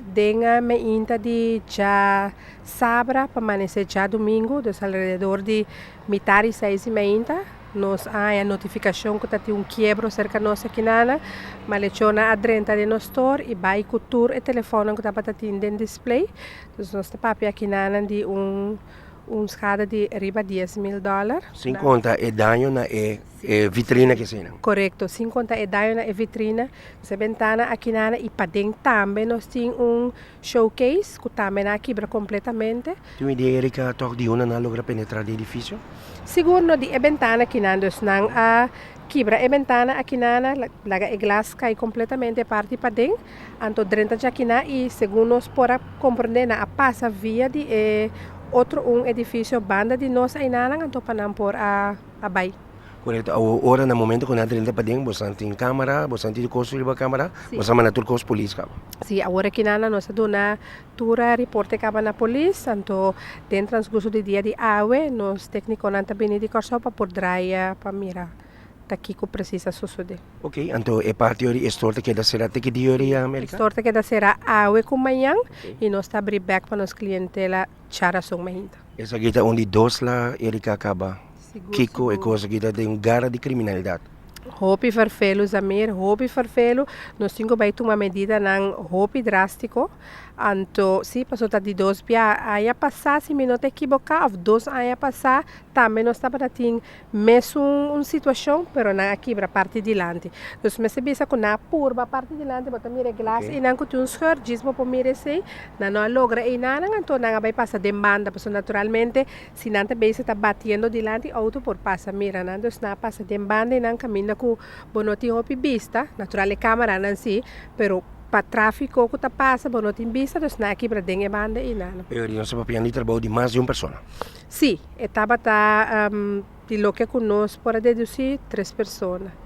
Den meinta di djasabra pa amanesé djadumingu, dus alrededor di mitar di seis di meinta, nos a haña notifikashon ku ta tin un kiebro serka nos akinana. Malechornan a drenta den nos store i bai ku tur e telefònnan ku tabata tin den display. Dus nos ta papia akinana di un un schade di riba 10.000 dòler. Sin konta e daño na e E vitrina ke eseinan. Korekto, sin konta e daño na e vitrina, nos e bentana akinana i paden tambe nos tin un showcase ku tambe nan a kibra kompletamente. Tin un idea Erika tòg di unda nan a logra penetrá den edifisio? Sigur no di e bentana akinan, dus nan a kibra e bentana akinana, laga e glas kai kompletamente e parti paden, anto drenta djakinan i segun nos por a komprendé nan a pasa via di e otro un edifisio banda di nos einanan anto pa nan por a. a bai. Korekto, awor ora na momento ku nan drenta paden bosan tin kamera, bosan tin kos riba kamera, bosan manda tur kos polis kaba. Si, awor aki nan nos a duna tur e reporte kaba na polis, anto den transcurso di dia di awe nos teknikonan ta bini di Kòrsou pa por draia pa mira ta kiko presis a sosode. Ok, anto e parti ori e store ta keda sera te ki dia ori Amerika? E store ta keda sera awe ku mañan i nos ta abri bek pa nos klientela djarason mainta. Esaki ta un di dos la Erika kaba. Kiko e kos aki ta den un gara di kriminalidat. Hopi ferfelu Zamir, hopi ferfelu. Nos tin ku bai tuma medidanan hopi drástiko. Anto si, pasobra ta di dos bia. Aña pasá si mi no ta ekiboká òf dos aña pasá tambe nos tabata tin Mesun un situacion pero nan a kibra parti dilanti. Dus mester bisa cu nan a purba parti dilanti bo ta mira e glas eynan cu tin un scheur djis bo por mira esey. Nan no a logra eynanan anto nan a bay pasa den banda pasobra naturalmente si nan ta bezig ta batiendo dilanti auto por pasa mira nan. Dus nan a pasa den banda eynan caminda cu bo no tin hopi bista, natural e camaranan si pero pa trafico cu ta pasa bo no tin bista dus nan a kibra den e banda eynan. Pero nos ta papiando di trabou di mas di un persona. Sí, e tabata di loke ku nos por a dedusí, tres persona.